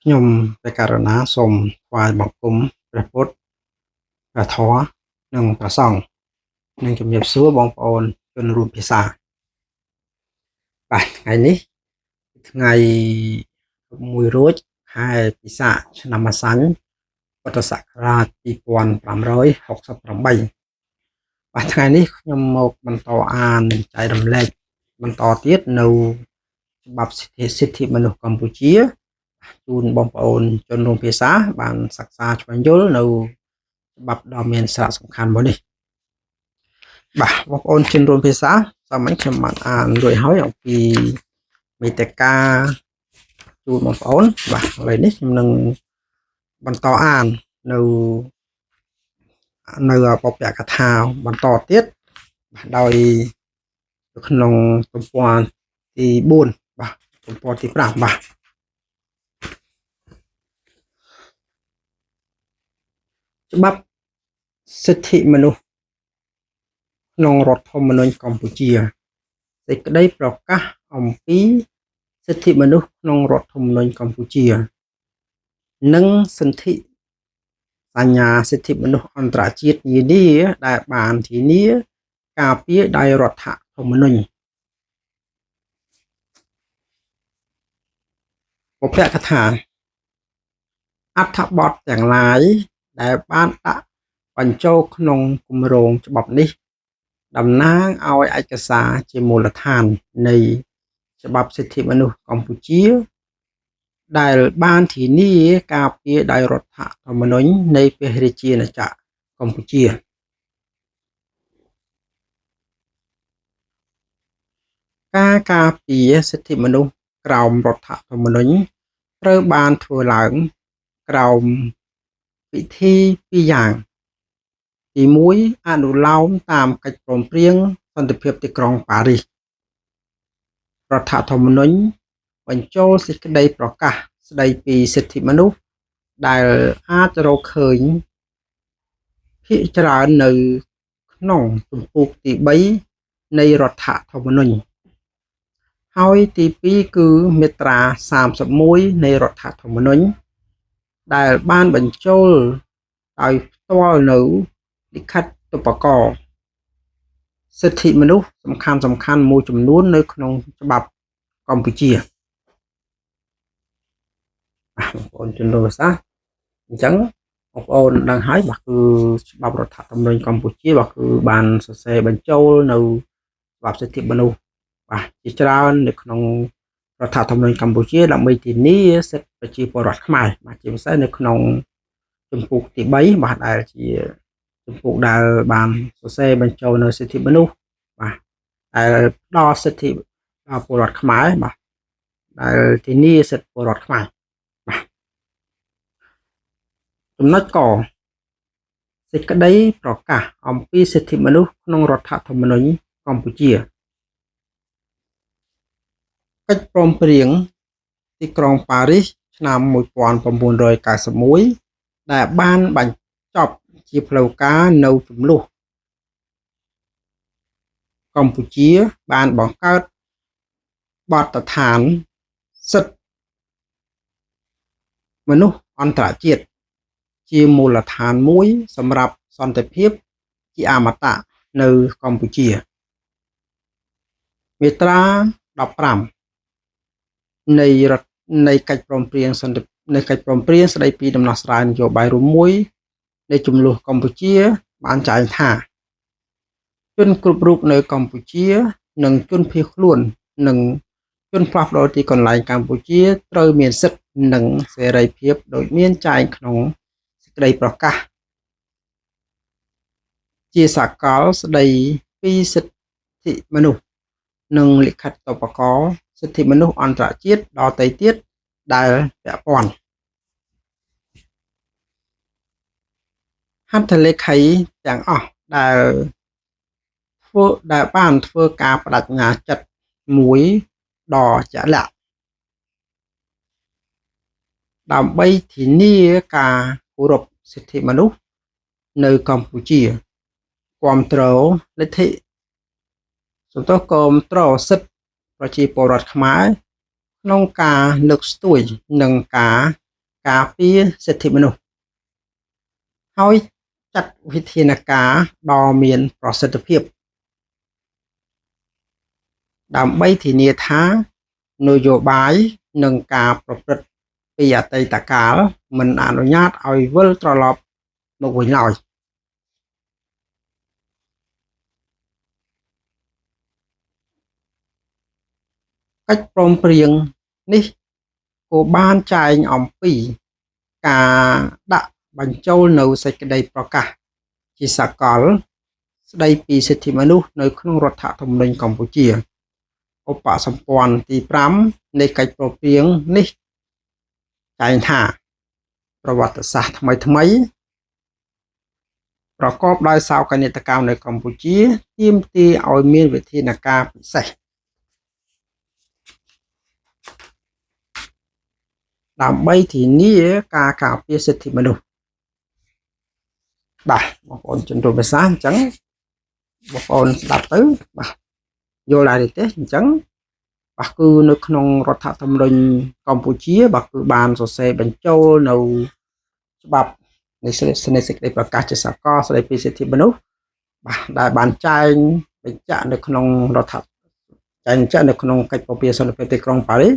ខ្ញុំព្រះករុណាសូមថ្វាយបង្គំព្រះពុទ្ធព្រះធម៌និងព្រះសង្ឃនិងជំរាបសួរបងប្អូនជនរួមភាសាបាទថ្ងៃនេះថ្ងៃ1រោចខែពិសាខឆ្នាំម្សាញ់ពុទ្ធសករាជ2568បាទថ្ងៃនេះខ្ញុំមកបន្តអានចែករំលែកបន្តទៀតនៅច្បាប់សិទ្ធិមនុស្សកម្ពុជាជូនបងប្អូនជនរួមភាសាបានសិក្សាស្វែងយល់នៅច្បាប់ដ៏មានសារៈសំខាន់មួយនេះបាទបងប្អូនជនរួមភាសាសាមញ្ញខ្ញុំបានអានរួចហើយអំពីមេតិកាជូនបងប្អូនបាទឥឡូវនេះខ្ញុំនឹងបន្តអាននៅបុព្វកថាបន្តទៀតបាទដោយក្នុងទំព័រទី4បាទទំព័រទី5បាទច្បាប់សិទ្ធិមនុស្សក្នុងរដ្ឋធម្មនុញ្ញកម្ពុជាសេចក្តីប្រកាសអំពីសិទ្ធិមនុស្សក្នុងរដ្ឋធម្មនុញ្ញកម្ពុជានិងសន្ធិសញ្ញាសិទ្ធិមនុស្សអន្តរជាតិនានាដែលបានធានាការពារដោយរដ្ឋធម្មនុញ្ញបុព្វកថាអត្ថបទទាំងឡាយដែលបានដាក់បញ្ចូលក្នុងគម្រោងច្បាប់នេះតំណាងឲ្យឯកសារជាមូលដ្ឋាននៃច្បាប់សិទ្ធិមនុស្សកម្ពុជាដែលបានធានាការពារដោយរដ្ឋធម្មនុញ្ញនៃព្រះរាជាណាចក្រកម្ពុជាការការពារសិទ្ធិមនុស្សក្រោមរដ្ឋធម្មនុញ្ញត្រូវបានធ្វើឡើងក្រោមពិធីពីរយ៉ាងទី1អនុលោមតាមកិច្ចព្រមព្រៀងសន្តិភាពទីក្រុងប៉ារីសរដ្ឋធម្មនុញ្ញបញ្ចូលសេចក្តីប្រកាសស្តីពីសិទ្ធិមនុស្សដែលអាចរកឃើញភាគច្រើននៅក្នុងជំពូកទី3នៃរដ្ឋធម្មនុញ្ញហើយទី2គឺមាត្រា31នៃរដ្ឋធម្មនុញ្ញដែលបានបញ្ចូលដោយផ្ទាល់នៅលិខិតឧបករណ៍សិទ្ធិមនុស្សសំខាន់ៗមួយចំនួននៅក្នុងច្បាប់កម្ពុជាបងប្អូនជនរួមភាសាអញ្ចឹងបងប្អូនដឹងហើយបាទគឺច្បាប់រដ្ឋធម្មនុញ្ញកម្ពុជាបាទគឺបានសរសេរបញ្ចូលនៅច្បាប់សិទ្ធិមនុស្សបាទជាច្រើននៅក្នុងរដ្ឋធម្មនុញ្ញកម្ពុជាដើម្បីធានាសិទ្ធិប្រជាពលរដ្ឋខ្មែរបាទជាពិសេសនៅក្នុងជំពូកទី3បាទដែលជាជំពូកដែលបានសរសេរបញ្ចូលនៅសិទ្ធិមនុស្សបាទដែលផ្ដល់សិទ្ធិដល់ពលរដ្ឋខ្មែរបាទដែលធានាសិទ្ធិពលរដ្ឋខ្មែរបាទចំណុចកសេចក្តីប្រកាសអំពីសិទ្ធិមនុស្សក្នុងរដ្ឋធម្មនុញ្ញកម្ពុជាកិច្ចព្រមព្រៀងទីក្រុងប៉ារីសឆ្នាំ1991ដែលបានបញ្ចប់ជាផ្លូវការនៅចំនួនកម្ពុជាបានបង្កើតបទដ្ឋានសិទ្ធិមនុស្សអន្តរជាតិជាមូលដ្ឋានមួយសម្រាប់សន្តិភាពជាអមតៈនៅកម្ពុជាមាត្រា15នៃរដ្ឋនៃកិច្ចព្រមព្រៀងសន្តិនៃកិច្ចព្រមព្រៀងស្តីពីដំណោះស្រាយនយោបាយរួមមួយនៃចំនួនកម្ពុជាបានចែងថាជនគ្រប់រូបនៅកម្ពុជានិងជនភៀសខ្លួននិងជនផ្លាស់ប្ដូរទីកន្លែងកម្ពុជាត្រូវមានសិទ្ធិនិងសេរីភាពដូចមានចែងក្នុងសេចក្តីប្រកាសជាសកលស្តីពីសិទ្ធិមនុស្សនិងលិខិតឧបករណ៍សិទ្ធិមនុស្សអន្តរជាតិដទៃទៀតដែលពាក់ព័ន្ធហត្ថលេខីទាំងអស់ដែលបានធ្វើការបដិញ្ញាចិត្តមួយដ៏ជាក់លាក់ដើម្បីធានាការគោរពសិទ្ធិមនុស្សនៅកម្ពុជាគាំទ្រលទ្ធិសន្តោសគាំទ្រសិទ្ធិប្រជាពលរដ្ឋខ្មែរក្នុងការលើកស្ទួយនិងការ ការពារសិទ្ធិមនុស្សហើយចាត់វិធានការដ៏មានប្រសិទ្ធភាពដើម្បីធានាថានយោបាយនិងការប្រព្រឹត្តពីអតីតកាលមិនអនុញ្ញាតឲ្យវិលត្រឡប់មកវិញឡើយកិច្ចព្រមព្រៀងនេះក៏បានចែងអំពីការដាក់បញ្ចូលនៅសេចក្តីប្រកាសជាសកលស្តីពីសិទ្ធិមនុស្សនៅក្នុងរដ្ឋធម្មនុញ្ញកម្ពុជាឧបសម្ព័ន្ធទី5នៃកិច្ចព្រមព្រៀងនេះចែងថាប្រវត្តិសាស្ត្រថ្មីៗប្រកបដោយសោកនាដកម្មនៅកម្ពុជាទាមទារឲ្យមានវិធានការពិសេសដើម្បីធានាការការពារសិទ្ធិមនុស្សបាទបងប្អូនជនរួមភាសាអញ្ចឹងបងប្អូនស្ដាប់ទៅបាទយល់ដែរទេអញ្ចឹងបាទគឺនៅក្នុងរដ្ឋធម្មនុញ្ញកម្ពុជាបាទគឺបានសរសេរបញ្ចូលនៅច្បាប់នៃសេចក្តីប្រកាសជាសកលស្តីពីសិទ្ធិមនុស្សបាទដែលបានចែងបញ្ជាក់នៅក្នុងរដ្ឋចែងបញ្ជាក់នៅក្នុងកិច្ចព្រមព្រៀងសន្តិភាពទីក្រុងប៉ារីស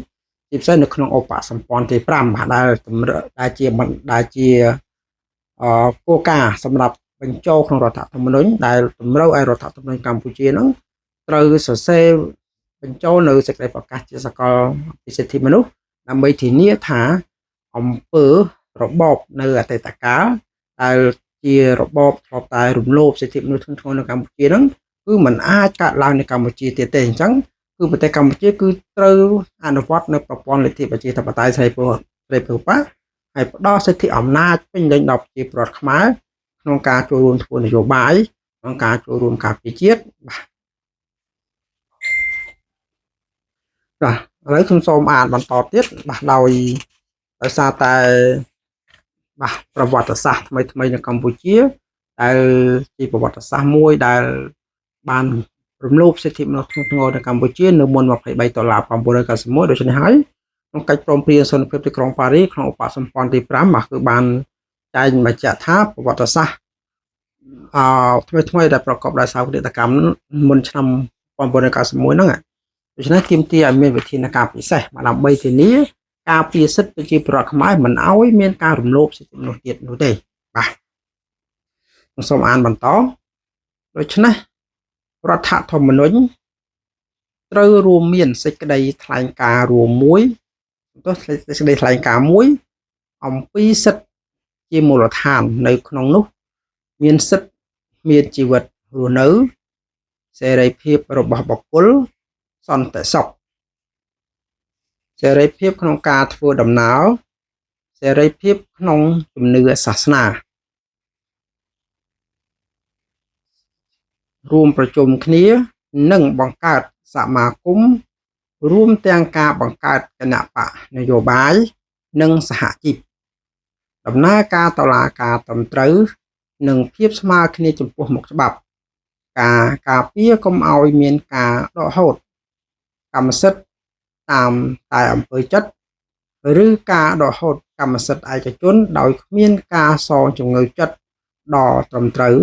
ជាពិសេសនៅក្នុងឧបសម្ព័ន្ធទី5បាទដែលជាគោលការណ៍សម្រាប់បញ្ចូលក្នុងរដ្ឋធម្មនុញ្ញដែលតម្រូវឲ្យរដ្ឋធម្មនុញ្ញកម្ពុជាហ្នឹងត្រូវសរសេរបញ្ចូលនៅសេចក្តីប្រកាសជាសកលពីសិទ្ធិមនុស្សដើម្បីធានាថាអំពើរបបនៅអតីតកាលដែលជារបបធ្លាប់តែរំលោភសិទ្ធិមនុស្សធ្ងន់ធ្ងរនៅកម្ពុជាហ្នឹងគឺมันអាចកើតឡើងនៅកម្ពុជាទៀតទេអញ្ចឹងគឺប្រទេសកម្ពុជាគឺត្រូវអនុវត្តនៅប្រព័ន្ធលទ្ធិប្រជាធិបតេយ្យសេរីពហុបក្សហើយផ្ដល់សិទ្ធិអំណាចពេញលេញដល់ប្រជាពលរដ្ឋខ្មែរក្នុងការចូលរួមធ្វើនយោបាយក្នុងការចូលរួមការពារជាតិបាទបាទឥឡូវខ្ញុំសូមអានបន្តទៀតបាទដោយសារតែបាទប្រវត្តិសាស្ត្រថ្មីៗនៅកម្ពុជាដែលជាប្រវត្តិសាស្ត្រមួយដែលបានរំលោភសិទ្ធិមនុស្សធ្ងន់ធ្ងរនៅកម្ពុជានៅមុន23ដុល្លារ1991ដូច្នេះហើយក្នុងកិច្ចព្រមព្រៀងសន្តិភាពទីក្រុងប៉ារីសក្នុងឧបសម្ព័ន្ធទី5បាទគឺបានចែងបញ្ជាក់ថាប្រវត្តិសាស្ត្រថ្មីៗដែលប្រកបដោយសោកនាដកម្មមុនឆ្នាំ1991ហ្នឹងដូច្នេះទាមទារឲ្យមានវិធានការពិសេសដើម្បីធានាការពារសិទ្ធិប្រជាពលរដ្ឋខ្មែរមិនឲ្យមានការរំលោភសិទ្ធិមនុស្សទៀតនោះទេបាទខ្ញុំសូមអានបន្តដូច្នេះរដ្ឋធម្មនុញ្ញត្រូវរួមមានសេចក្តីថ្លែងការណ៍រួមមួយទោះសេចក្តីថ្លែងការណ៍មួយអំពីសិទ្ធិជាមូលដ្ឋាននៅក្នុងនោះមានសិទ្ធិមានជីវិតរស់នៅសេរីភាពរបស់បុគ្គលសន្តិសុខសេរីភាពក្នុងការធ្វើដំណើរសេរីភាពក្នុងជំនឿសាសនារួមប្រជុំគ្នានិងបង្កើតសមាគមរួមទាំងការបង្កើតគណបក្សនយោបាយនិងសហជីពដំណើរការតុលាការត្រឹមត្រូវនិងភាពស្មើគ្នាចំពោះមុខច្បាប់ការការពារកុំឲ្យមានការដកហូតកម្មសិទ្ធិតាមតែអំពើចិត្តឬការដកហូតកម្មសិទ្ធិឯកជនដោយគ្មានការសងជំងឺចិត្តដ៏ត្រឹមត្រូវ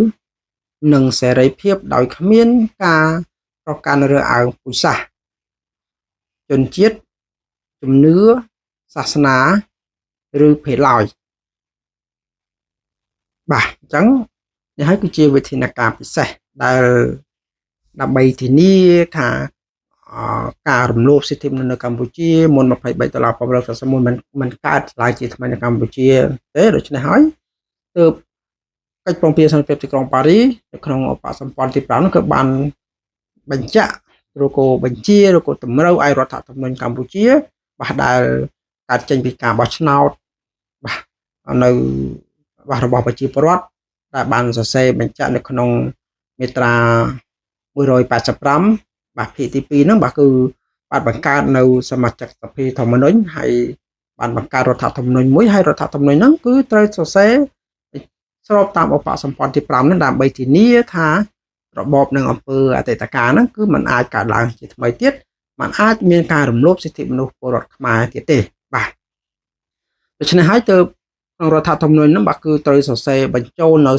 និងសេរីភាពដោយគ្មានការប្រកាន់រើសអើងពូជសាសន៍ជនជាតិជំនឿសាសនាឬភេទឡើយបាទអញ្ចឹងនេះហើយគឺជាវិធានការពិសេសដែលដើម្បីធានាថាការរំលោភសិទ្ធិមនុស្សនៅកម្ពុជាមុន23ដុល្លារ1991មិនកើតឡើងជាថ្មីនៅកម្ពុជាទេដូច្នេះហើយទើបកិច្ចព្រមព្រៀងសន្តិភាពទីក្រុងប៉ារីសនៅក្នុងឧបសម្ព័ន្ធទី5នោះគឺបានបញ្ជាក់ឬក៏បញ្ជាឬក៏តម្រូវឲ្យរដ្ឋធម្មនុញ្ញកម្ពុជាបាទដែលកើតចេញពីការបោះឆ្នោតបាទនៅបាទរបស់ប្រជាពលរដ្ឋដែលបានសរសេរបញ្ជាក់នៅក្នុងមាត្រា185បាទភាគទី2ហ្នឹងបាទគឺបានបង្កើតនៅសមាជិកសភាធម្មនុញ្ញហើយបានបង្កើតរដ្ឋធម្មនុញ្ញមួយហើយរដ្ឋធម្មនុញ្ញហ្នឹងគឺត្រូវសរសេរស្របតាមឧបសម្ព័ន្ធទី5ហ្នឹងដើម្បីធានាថារបបនិងអំពើអតីតកាលហ្នឹងគឺมันអាចកើតឡើងជាថ្មីទៀតมันអាចមានការរំលោភសិទ្ធិមនុស្សពលរដ្ឋខ្មែរទៀតទេបាទដូ ដូច្នេះហើយទើបក្នុងរដ្ឋធម្មនុញ្ញហ្នឹងបាទគឺត្រូវសរសេរបញ្ចូលនៅ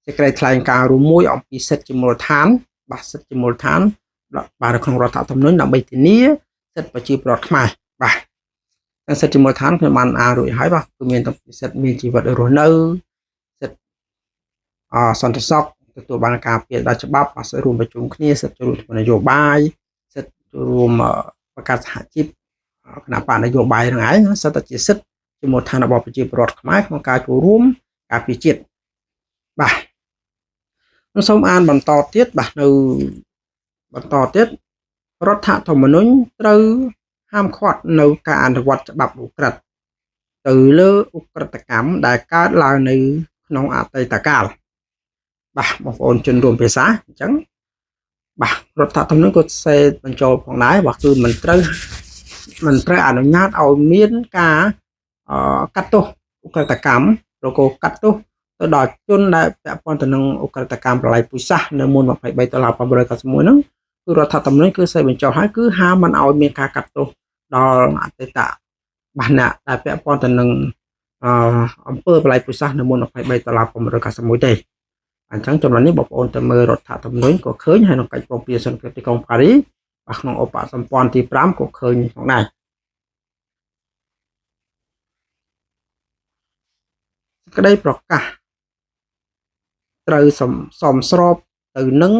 សេចក្តីថ្លែងការណ៍រួមមួយអំពីសិទ្ធិជាមូលដ្ឋានបាទសិទ្ធិជាមូលដ្ឋានបាទនៅក្នុងរដ្ឋធម្មនុញ្ញដើម្បីធានាសិទ្ធិប្រជាពលរដ្ឋខ្មែរបាទទាំងសិទ្ធិជាមូលដ្ឋានខ្ញុំបានអានរួចហើយបាទគឺមានទាំងសិទ្ធិមានជីវិតរស់នៅសិទ្ធិសន្តិសុខទទួលបានការពារដល់ច្បាប់បាទសិទ្ធិរួមប្រជុំគ្នាសិទ្ធិចូលរួមធ្វើនយោបាយសិទ្ធិចូលរួមបង្កើតសហជីពគណបក្សនយោបាយហ្នឹងឯងសិទ្ធិតែជាសិទ្ធិជាមូលដ្ឋានរបស់ប្រជាពលរដ្ឋខ្មែរក្នុងការចូលរួមការពារជាតិបាទខ្ញុំសូមអានបន្តទៀតបាទនៅបន្តទៀតរដ្ឋធម្មនុញ្ញត្រូវហាមឃាត់នៅការអនុវត្តច្បាប់ឧក្រិដ្ឋទៅលើឧក្រិដ្ឋកម្មដែលកើតឡើងនៅក្នុងអតីតកាលបាទបងប្អូនជនរួមភាសាអញ្ចឹងបាទរដ្ឋធម្មនុញ្ញក៏សេបញ្ចូលផងដែរបាទគឺមិនត្រូវអនុញ្ញាតឲ្យមានការកាត់ទោសឧក្រិដ្ឋកម្មឬក៏កាត់ទោសទៅដល់ជនដែលពាក់ព័ន្ធទៅនឹងឧក្រិដ្ឋកម្មប្រល័យពូជសាសន៍នៅមុន23ដុល្លារ991ហ្នឹងគឺរដ្ឋធម្មនុញ្ញគឺសេបញ្ចូលហើយគឺហាមមិនឲ្យមានការកាត់ទោសដល់អតីតបាទអ្នកដែលពាក់ព័ន្ធទៅនឹងអំពើប្រល័យពូជសាសន៍នៅមុន23ដុល្លារ991ទេអញ្ចឹងចំណុចនេះបងប្អូនទៅមើលរដ្ឋធម្មនុញ្ញក៏ឃើញហើយក្នុងកិច្ចព្រមព្រៀងសន្តិភាពទីក្រុងប៉ារីសបាទក្នុងឧបសម្ព័ន្ធទី5ក៏ឃើញផងដែរសេចក្តីប្រកាសត្រូវសមស្របទៅនឹង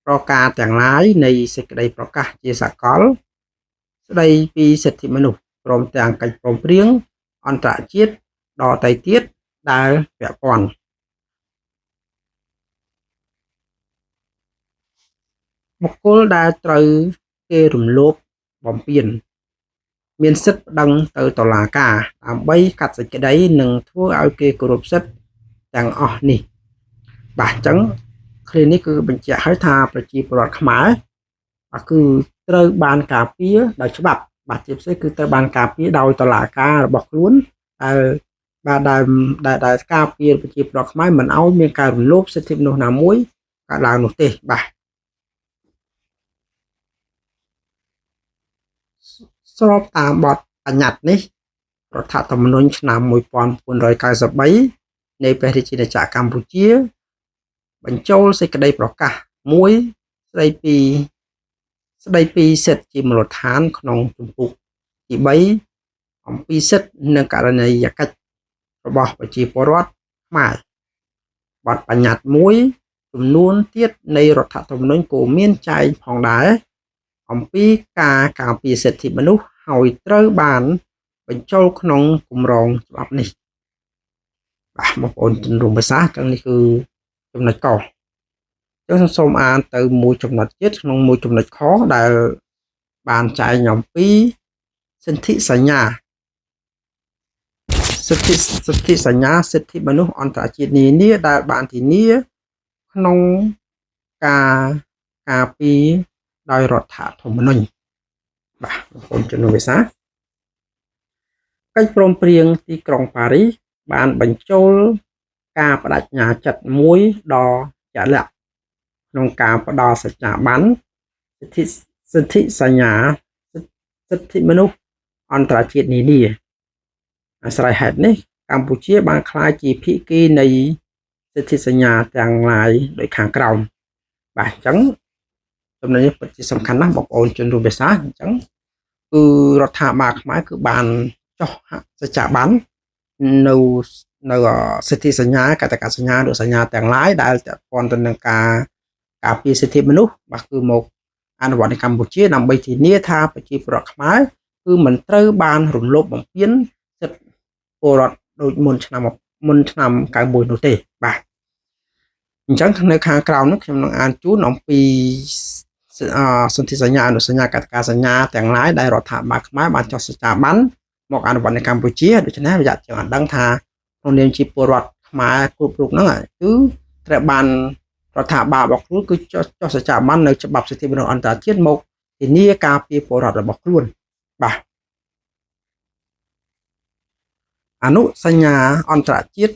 ប្រការទាំងឡាយនៃសេចក្តីប្រកាសជាសកលស្តីពីសិទ្ធិមនុស្សព្រមទាំងកិច្ចព្រមព្រៀងអន្តរជាតិដទៃទៀតដែលពាក់ព័ន្ធបុគ្គលដែលត្រូវគេរំលោភបំពានមានសិទ្ធិប្តឹងទៅតុលាការដើម្បីកាត់សេចក្តីនិងធ្វើឲ្យគេគោរពសិទ្ធិទាំងអស់នេះបាទអញ្ចឹងឃ្លានេះគឺបញ្ជាក់ឲ្យថាប្រជាពលរដ្ឋខ្មែរបាទគឺត្រូវបានការពារដោយច្បាប់បាទជាពិសេសគឺត្រូវបានការពារដោយតុលាការរបស់ខ្លួនដែលបាទដែលការពារប្រជាពលរដ្ឋខ្មែរមិនឲ្យមានការរំលោភសិទ្ធិមនុស្សណាមួយកើតឡើងនោះទេបាទស្របតាមបទបញ្ញត្តិនេះរដ្ឋធម្មនុញ្ញឆ្នាំ1993នៃព្រះរាជាណាចក្រកម្ពុជាបញ្ចូលសេចក្តីប្រកាសមួយស្តីពីសិទ្ធិជាមូលដ្ឋានក្នុងជំពូកទី3អំពីសិទ្ធិនិងករណីយកិច្ចរបស់ប្រជាពលរដ្ឋខ្មែរបទបញ្ញត្តិមួយចំនួនទៀតនៃរដ្ឋធម្មនុញ្ញក៏មានចែងផងដែរអំពីការការពារសិទ្ធិមនុស្សហើយត្រូវបានបញ្ចូលក្នុងគម្រោងច្បាប់នេះបាទបងប្អូនជនរួមភាសាចឹងនេះគឺចំណុចកចឹងសូមអានទៅមួយចំណុចទៀតក្នុងមួយចំណុចខដែលបានចែងអំពីសន្ធិសញ្ញាសិទ្ធិសញ្ញាសិទ្ធិមនុស្សអន្តរជាតិនានាដែលបានធានាក្នុងការការពារដោយរដ្ឋធម្មនុញ្ញបាទបងប្អូនជនរួមភាសាកិច្ចព្រមព្រៀងទីក្រុងប៉ារីសបានបញ្ចូលការបដិញ្ញាចិត្តមួយដ៏ជាក់លាក់ក្នុងការផ្ដល់សច្ចាប័នសិទ្ធិសញ្ញាសិទ្ធិមនុស្សអន្តរជាតិនានាអាស្រ័យហេតុនេះកម្ពុជាបានក្លាយជាភាគីនៃសិទ្ធិសញ្ញាទាំងឡាយដោយខាងក្រោមបាទអញ្ចឹងចំណុចនេះពិតជាសំខាន់ណាស់បងប្អូនជនរួមភាសាអញ្ចឹងគឺរដ្ឋាភិបាលខ្មែរគឺបានចុះសច្ចាប័ននៅសិទ្ធិសញ្ញាកតកសញ្ញាឬសញ្ញាទាំងឡាយដែលពាក់ព័ន្ធទៅនឹងការការពារសិទ្ធិមនុស្សបាទគឺមកអនុវត្តនៅកម្ពុជាដើម្បីធានាថាប្រជាពលរដ្ឋខ្មែរគឺមិនត្រូវបានរំលោភបំពានសិទ្ធិពលរដ្ឋដូចមុនឆ្នាំ91នោះទេបាទអញ្ចឹងនៅខាងក្រោមនេះខ្ញុំនឹងអានជូនអំពីសន្ធិសញ្ញាអនុសញ្ញាកតកាសញ្ញាទាំងឡាយដែលរដ្ឋាភិបាលខ្មែរបានចុះសច្ចាប័នមកអនុវត្តនៅកម្ពុជាដូច្នេះរយៈជាងអត់ដឹងថាក្នុងនាមជាពលរដ្ឋខ្មែរគ្រប់រូបហ្នឹងគឺត្រូវបានរដ្ឋាភិបាលរបស់ខ្លួនគឺចុះសច្ចាប័ននៅច្បាប់សិទ្ធិមនុស្សអន្តរជាតិមកធានាការពារពលរដ្ឋរបស់ខ្លួនបាទអនុសញ្ញាអន្តរជាតិ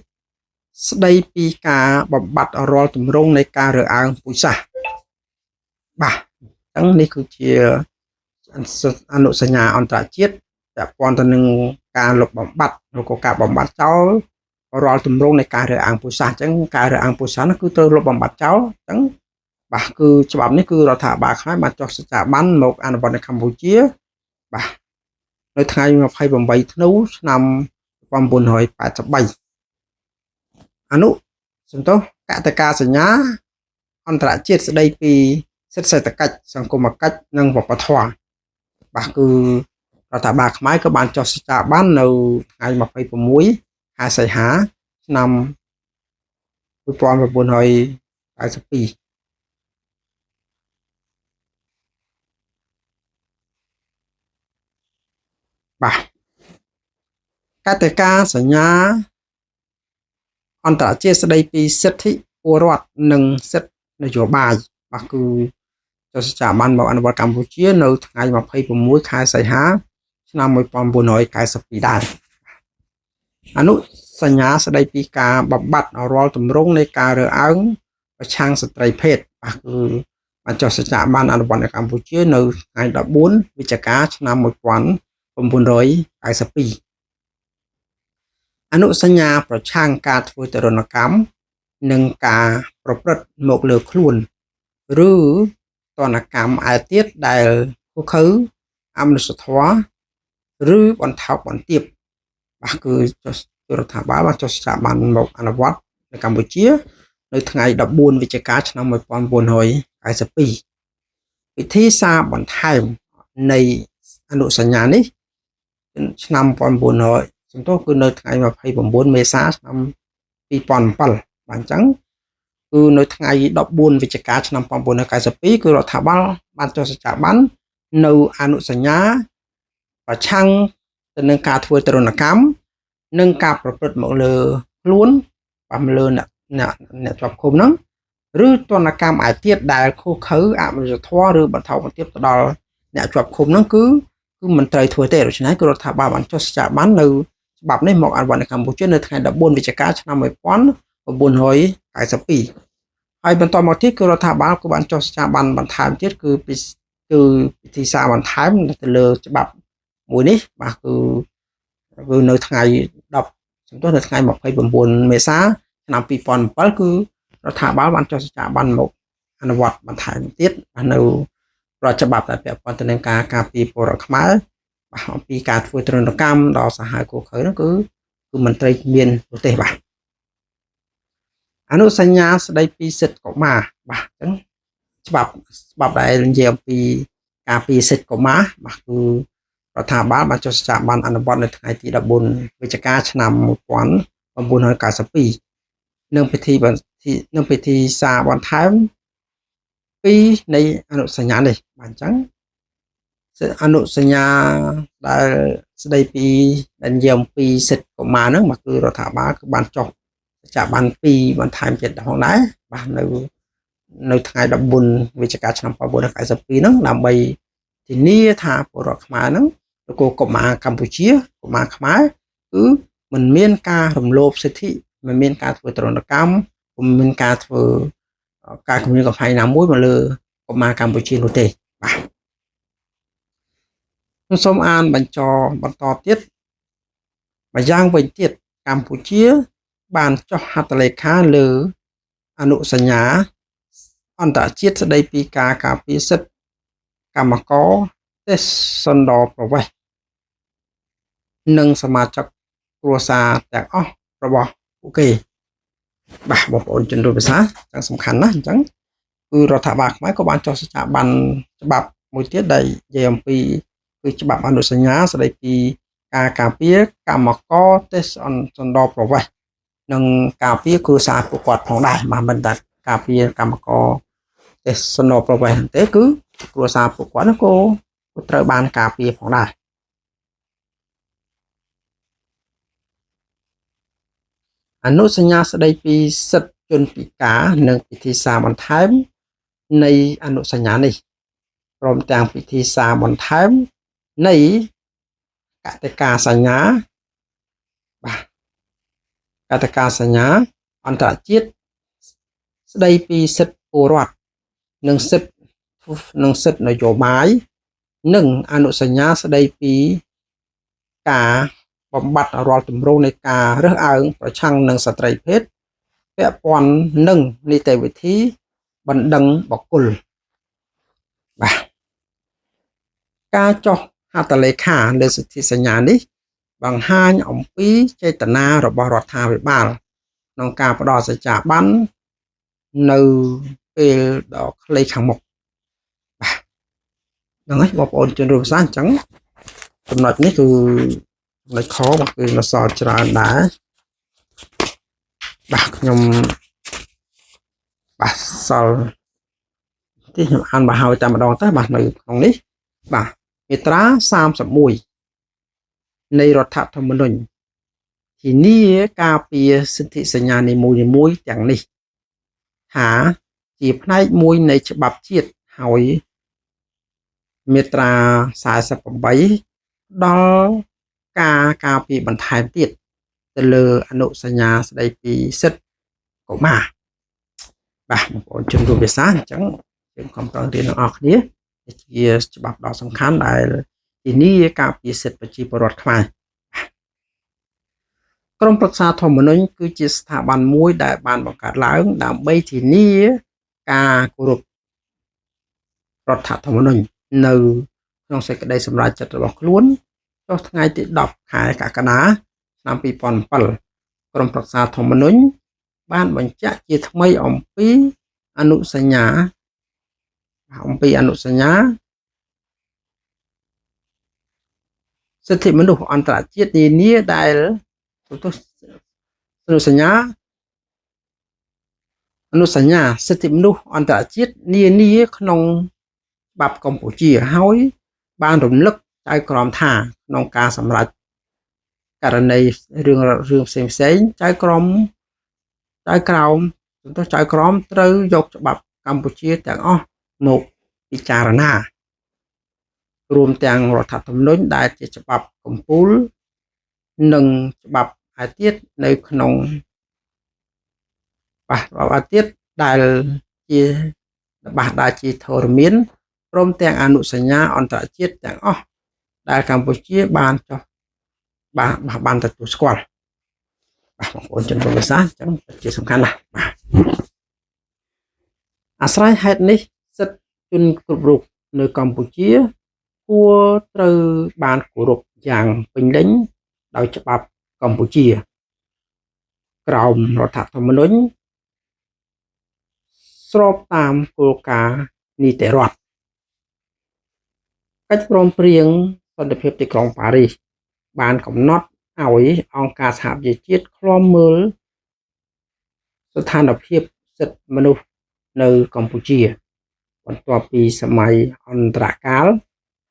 ស្តីពីការបំបត្តិរាល់ទម្រង់នៃការរើសអើងពូជសាសន៍បាទអញ្ចឹងនេះគឺជាអនុសញ្ញាអន្តរជាតិពាក់ព័ន្ធទៅនឹង ការលុបបំបាត់ឬក៏ការបំបាត់ចោលរាល់ទម្រង់នៃការរើសអើងពូជសាសន៍អញ្ចឹងការរើសអើងពូជសាសន៍នោះគឺត្រូវលុបបំបាត់ចោលអញ្ចឹងបាទគឺច្បាប់នេះគឺរដ្ឋាភិបាលខ្មែរបានចុះសច្ចាប័នមកអនុវត្តនៅកម្ពុជាបាទនៅថ្ងៃ28ធ្នូឆ្នាំ1983អនុសំទោសកតិកាសញ្ញាអន្តរជាតិស្ដីពីសិទ្ធិសេដ្ឋកិច្ចសង្គមកិច្ចនិងវប្បធម៌បាទគឺរដ្ឋាភិបាលខ្មែរក៏បានចុះសច្ចាប័ននៅថ្ងៃ26ខែសីហាឆ្នាំ1992បាទកតិកាសញ្ញាអន្តរជាតិស្ដីពីសិទ្ធិពលរដ្ឋនិងសិទ្ធិនយោបាយបាទគឺចុះសច្ចាប័នមកអនុវត្តកម្ពុជានៅថ្ងៃ26ខែសីហាឆ្នាំ1992ដែរអនុសញ្ញាស្ដីពីការបំបាត់រាល់ទម្រង់នៃការរើសអើងប្រឆាំងស្ត្រីភេទបាទគឺបានចុះសច្ចាប័នអនុវត្តនៅកម្ពុជានៅថ្ងៃ14វិច្ឆិកាឆ្នាំ1992អនុសញ្ញាប្រឆាំងការធ្វើទរណកម្មនិងការប្រព្រឹត្តមកលើខ្លួនឬទណ្ឌកម្មឯទៀតដែលឃោរឃៅអមនុស្សធម៌ឬបន្ថោកបន្ទាបបាទគឺចុះរដ្ឋាភិបាលបានចុះសច្ចាប័នមកអនុវត្តនៅកម្ពុជានៅថ្ងៃ14វិច្ឆិកាឆ្នាំ1992ពិធីសារបន្ថែមនៃអនុសញ្ញានេះឆ្នាំ1900សំទោសគឺនៅថ្ងៃ29មេសាឆ្នាំ2007បាទអញ្ចឹងគឺនៅថ្ងៃ14វិច្ឆិកាឆ្នាំ1992គឺរដ្ឋាភិបាលបានចុះសច្ចាប័ននៅអនុសញ្ញាប្រឆាំងទៅនឹងការធ្វើទរណកម្មនិងការប្រព្រឹត្តមកលើខ្លួនបាទមកលើអ្នកអ្នកជាប់ឃុំហ្នឹងឬទណ្ឌកម្មឯទៀតដែលឃោរឃៅអមនុស្សធម៌ឬបន្ថោកបន្ទាបទៅដល់អ្នកជាប់ឃុំហ្នឹងគឺមិនត្រូវធ្វើទេដូច្នេះគឺរដ្ឋាភិបាលបានចុះសច្ចាប័ននៅច្បាប់នេះមកអនុវត្តនៅកម្ពុជានៅថ្ងៃ14វិច្ឆិកាឆ្នាំ1992ហើយបន្តមកទៀតគឺរដ្ឋាភិបាលក៏បានចុះសច្ចាប័នបន្ថែមទៀតគឺពិធីសារបន្ថែមទៅលើច្បាប់មួយនេះបាទគឺនៅថ្ងៃ10សំទោសនៅថ្ងៃ29មេសាឆ្នាំ2007គឺរដ្ឋាភិបាលបានចុះសច្ចាប័នមកអនុវត្តបន្ថែមទៀតបាទនៅរដ្ឋច្បាប់ដែលពាក់ព័ន្ធទៅនឹងការការពារពលរដ្ឋខ្មែរបាទអំពីការធ្វើទរណកម្មដ៏សាហាវឃោរឃៅនោះគឺមិនត្រូវមានប្រទេសបាទអនុសញ្ញាស្ដីពីសិទ្ធិកុមារបាទអញ្ចឹងច្បាប់ដែលនិយាយអំពីការពារសិទ្ធិកុមារបាទគឺរដ្ឋាភិបាលបានចុះសច្ចាប័នអនុវត្តនៅថ្ងៃទី14វិច្ឆិកាឆ្នាំ1992និងពិធីសារបន្ថែម2នៃអនុសញ្ញានេះបាទអញ្ចឹងអនុសញ្ញាដែលស្ដីពីដែលនិយាយអំពីសិទ្ធិកុមារហ្នឹងបាទគឺរដ្ឋាភិបាលគឺបានចុះសច្ចាប័ន2បន្ថែមទៀតផងដែរបាទនៅថ្ងៃ14វិច្ឆិកាឆ្នាំ1992ហ្នឹងដើម្បីធានាថាពលរដ្ឋខ្មែរហ្នឹងឬក៏កុមារកម្ពុជាកុមារខ្មែរគឺមិនមានការរំលោភសិទ្ធិមិនមានការធ្វើទរណកម្មមិនមានការធ្វើការគំរាមកំហែងណាមួយមកលើកុមារកម្ពុជានោះទេបាទខ្ញុំសូមអានបញ្ចបន្តទៀតម្យ៉ាងវិញទៀតកម្ពុជាបានចុះហត្ថលេខាលើអនុសញ្ញាអន្តរជាតិស្ដីពីការការពារសិទ្ធិកម្មករទេសន្តរប្រវេសន៍និងសមាជិកគ្រួសារទាំងអស់របស់ពួកគេបាទបងប្អូនជនរួមភាសាចឹងសំខាន់ណាស់អញ្ចឹងគឺរដ្ឋាភិបាលខ្មែរក៏បានចុះសច្ចាប័នច្បាប់មួយទៀតដែលនិយាយអំពីគឺច្បាប់អនុសញ្ញាស្ដីពីការការពារកម្មករទេសន្តរប្រវេសន៍និងការពារគ្រួសារពួកគាត់ផងដែរបាទមិនតែការពារកម្មករទេសន្តរប្រវេសន៍ទេគឺគ្រួសារពួកគាត់ក៏ត្រូវបានការពារផងដែរអនុសញ្ញាស្ដីពីសិទ្ធិជនពិការនិងពិធីសារបន្ថែមនៃអនុសញ្ញានេះព្រមទាំងពិធីសារបន្ថែមនៃកតិកាសញ្ញាបាទកតិកាសញ្ញាអន្តរជាតិស្ដីពីសិទ្ធិពលរដ្ឋនិងសិទ្ធិនយោបាយនិងអនុសញ្ញាស្ដីពីការ បំបត្តិរាល់ទម្រង់នៃការរើសអើងប្រឆាំងនឹងស្ត្រីភេទពាក់ព័ន្ធនឹងនីតិវិធីបណ្ដឹងបុគ្គលបាទការចុះហត្ថលេខាលើសន្ធិសញ្ញានេះបង្ហាញអំពីចេតនារបស់រដ្ឋាភិបាលក្នុងការផ្ដល់សច្ចាប័ននៅពេលដ៏ខ្លីខាងមុខបាទហ្នឹងហើយបងប្អូនជនរួមសាសអញ្ចឹងចំណុចនេះគឺចំណុចខបាទគឺនៅសល់ច្រើនដែរបាទខ្ញុំបាទសល់ទីខ្ញុំអានបើហើយតែម្ដងទៅបាទនៅក្នុងនេះបាទមាត្រា31នៃរដ្ឋធម្មនុញ្ញធានាការពារសិទ្ធិសញ្ញានីមួយៗទាំងនេះថាជាផ្នែកមួយនៃច្បាប់ជាតិហើយមាត្រា48ដល់ការការពារបន្ថែមទៀតទៅលើអនុសញ្ញាស្ដីពីសិទ្ធិកុមារបាទបងប្អូនជនរួមភាសាអញ្ចឹងយើងខំប្រឹងរៀនទាំងអស់គ្នាជាច្បាប់ដ៏សំខាន់ដែលធានាការពារសិទ្ធិប្រជាពលរដ្ឋខ្មែរក្រុមប្រឹក្សាធម្មនុញ្ញគឺជាស្ថាប័នមួយដែលបានបង្កើតឡើងដើម្បីធានាការគោរពរដ្ឋធម្មនុញ្ញនៅក្នុងសេចក្តីសម្រេចចិត្តរបស់ខ្លួនចុះថ្ងៃទី10ខែកក្កដាឆ្នាំ2007ក្រុមប្រឹក្សាធម្មនុញ្ញបានបញ្ជាក់ជាថ្មីអំពីអនុសញ្ញាសិទ្ធិមនុស្សអន្តរជាតិនានាដែលអនុសញ្ញាសិទ្ធិមនុស្សអន្តរជាតិនានាក្នុងច្បាប់កម្ពុជាហើយបានរំលឹកចៅក្រមថាក្នុងការសម្រេចករណីរឿងផ្សេងៗចៅក្រមត្រូវយកច្បាប់កម្ពុជាទាំងអស់មកពិចារណារួមទាំងរដ្ឋធម្មនុញ្ញដែលជាច្បាប់កម្ពុជានិងច្បាប់ឯទៀតនៅក្នុងបាទច្បាប់ឯទៀតដែលជាបាសដែលជាធរមានព្រមទាំងអនុសញ្ញាអន្តរជាតិទាំងអស់ដែលកម្ពុជាបានចុះបាទបានទទួលស្គាល់បាទបងប្អូនជនរួមភាសាអញ្ចឹងជាសំខាន់ណាស់បាទអាស្រ័យហេតុនេះសិទ្ធិជនគ្រប់រូបនៅកម្ពុជាគួរត្រូវបានគោរពយ៉ាងពេញលេញដោយច្បាប់កម្ពុជាក្រោមរដ្ឋធម្មនុញ្ញស្របតាមគោលការណ៍នីតិរដ្ឋកិច្ចព្រមព្រៀងសន្តិភាពទីក្រុងប៉ារីសបានកំណត់ឲ្យអង្គការសហប្រជាជាតិឃ្លាំមើលស្ថានភាពសិទ្ធិមនុស្សនៅកម្ពុជាបន្ទាប់ពីសម័យអន្តរកាល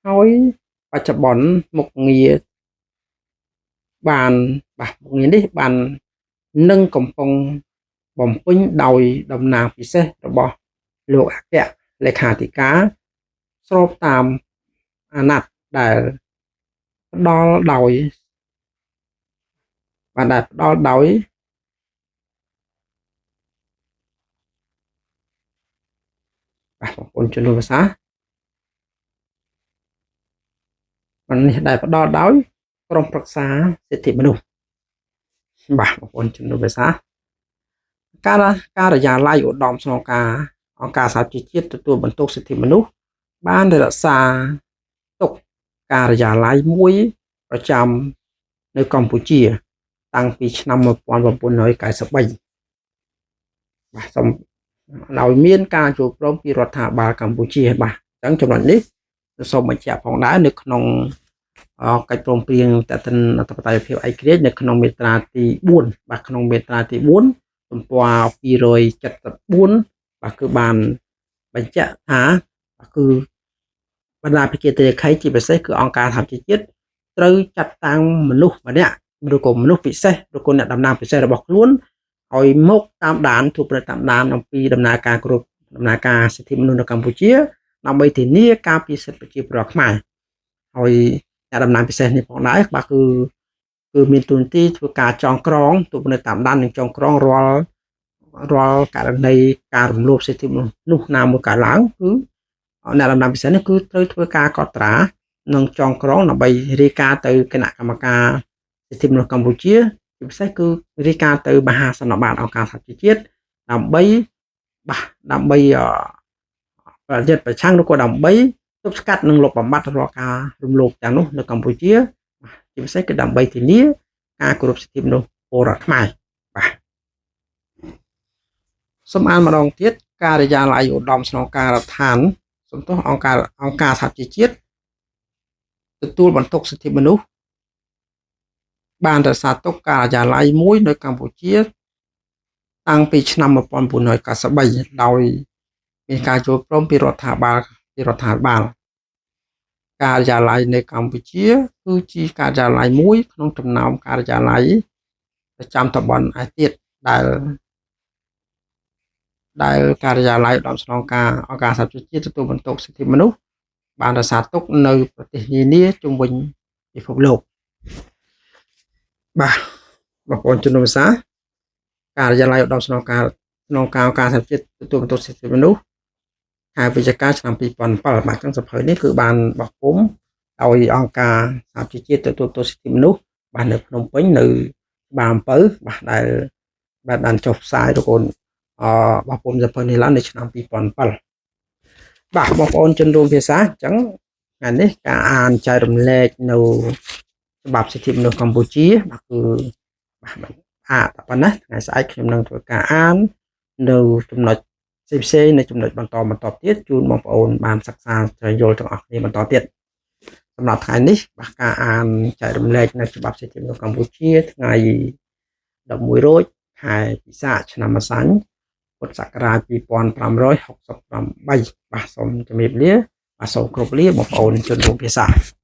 ហើយបច្ចុប្បន្នមុខងារបានបាទមុខងារនេះបាននឹងកំពុងបំពេញដោយតំណាងពិសេសរបស់លោកអគ្គលេខាធិការស្របតាមអាណត្តិដែលផ្ដល់ដោយបានដែលផ្ដល់ដោយបាទបងប្អូនជនរួមភាសាបាននេះដែលផ្ដល់ដោយក្រុមប្រឹក្សាសិទ្ធិមនុស្សបាទបងប្អូនជនរួមភាសាការិយាល័យឧត្តមស្នងការអង្គការសហប្រជាជាតិទទួលបន្ទុកសិទ្ធិមនុស្សបានរក្សាទុកការិយាល័យមួយប្រចាំនៅកម្ពុជាតាំងពីឆ្នាំ1993បាទសូមឲ្យមានការចូលព្រមពីរដ្ឋាភិបាលកម្ពុជាបាទអញ្ចឹងចំណុចនេះសូមបញ្ជាក់ផងដែរនៅក្នុងកិច្ចព្រមព្រៀងទាក់ទិនអធិបតេយ្យភាពឯករាជ្យនៅក្នុងមាត្រាទី4បាទក្នុងមាត្រាទី4ទំព័រ274បាទគឺបានបញ្ជាក់ថាគឺបណ្ដាប្រជាធិបតេយ្យជាពិសេសគឺអង្គការសហប្រជាជាតិត្រូវចាត់តាំងមនុស្សម្នាក់ឬក៏មនុស្សពិសេសឬក៏អ្នកតំណាងពិសេសរបស់ខ្លួនឲ្យមកតាមដានធ្វើប្រតិតាមដានអំពីដំណើរការគ្រប់ដំណើរការសិទ្ធិមនុស្សនៅកម្ពុជាដើម្បីធានាការពារសិទ្ធិប្រជាពលរដ្ឋខ្មែរហើយអ្នកតំណាងពិសេសនេះផងដែរបាទគឺមានតួនាទីធ្វើការចងក្រងទូនៅតាមដាននិងចងក្រងរាល់ករណីការរំលោភសិទ្ធិមនុស្សនោះណាមួយកើតឡើងគឺអ្នកតំណាងពិសេសនេះគឺត្រូវធ្វើការកត់ត្រានិងចងក្រងដើម្បីរាយការណ៍ទៅគណៈកម្មការសិ សិទ្ធិមនុស្សកម្ពុជាជាពិសេសគឺរាយការណ៍ទៅមហាសន្និបាតអង្គការសហប្រជាជាតិដើម្បីបាទដើម្បីប្រយុទ្ធប្រឆាំងឬក៏ដើម្បីទប់ស្កាត់និងលុបបំបាត់រាល់ការរំលោភទាំងនោះនៅកម្ពុជាបាទជាពិសេសគឺដើម្បីធានាការគោរពសិទ្ធិមនុស្សពលរដ្ឋខ្មែរបាទសូមអានម្ដងទៀតការិយាល័យឧត្តមស្នងការដ្ឋានសំទោសអង្គការអង្គការសហប្រជាជាតិទទួលបន្ទុកសិទ្ធិមនុស្សបានរក្សាទុកការិយាល័យមួយនៅកម្ពុជាតាំងពីឆ្នាំ1993ដោយមានការយល់ព្រមពីរដ្ឋាភិបាលពីរដ្ឋាភិបាលការិយាល័យនៅកម្ពុជាគឺជាការិយាល័យមួយក្នុងចំណោមការិយាល័យប្រចាំតំបន់ឯទៀតដែលដែលការិយាល័យឧត្តមស្នងការអង្គការសហប្រជាជាតិទទួលបន្ទុកសិទ្ធិមនុស្សបានរក្សាទុកនៅប្រទេសនានាជុំវិញពិភពលោកបាទបងប្អូនជនរួមភាសាការិយាល័យឧត្តមស្នងការស្នងការអង្គការសហប្រជាជាតិទទួលបន្ទុកសិទ្ធិមនុស្សខែវិច្ឆិកាឆ្នាំ2007បាទអញ្ចឹងសភៅនេះគឺបានបោះពុម្ពដោយអង្គការសហប្រជាជាតិទទួលបន្ទុកសិទ្ធិមនុស្សបាទនៅភ្នំពេញនៅច្បារអំពៅបាទដែលបាទបានចុះផ្សាយឬក៏អបោះពុម្ពសភៅនេះឡើងនៅឆ្នាំ2007បាទបងប្អូនជនរួមភាសាអញ្ចឹងថ្ងៃនេះការអានចែករំលែកនៅច្បាប់សិទ្ធិមនុស្សកម្ពុជាបាទគឺបាទអាតែប៉ុណ្ណាថ្ងៃស្អែកខ្ញុំនឹងធ្វើការអាននៅចំណុចផ្សេងៗនៅចំណុចបន្តបន្តទៀតជូនបងប្អូនបានសិក្សាស្វែងយល់ទាំងអស់គ្នាបន្តទៀតសម្រាប់ថ្ងៃនេះបាទការអានចែករំលែកនៅច្បាប់សិទ្ធិមនុស្សកម្ពុជាថ្ងៃ11រោចខែពិសាខឆ្នាំម្សាញ់ពុទ្ធសករាជ2568បាទសូមជម្រាបលាបាទសូមគោរពលាបងប្អូនជនរួមភាសា។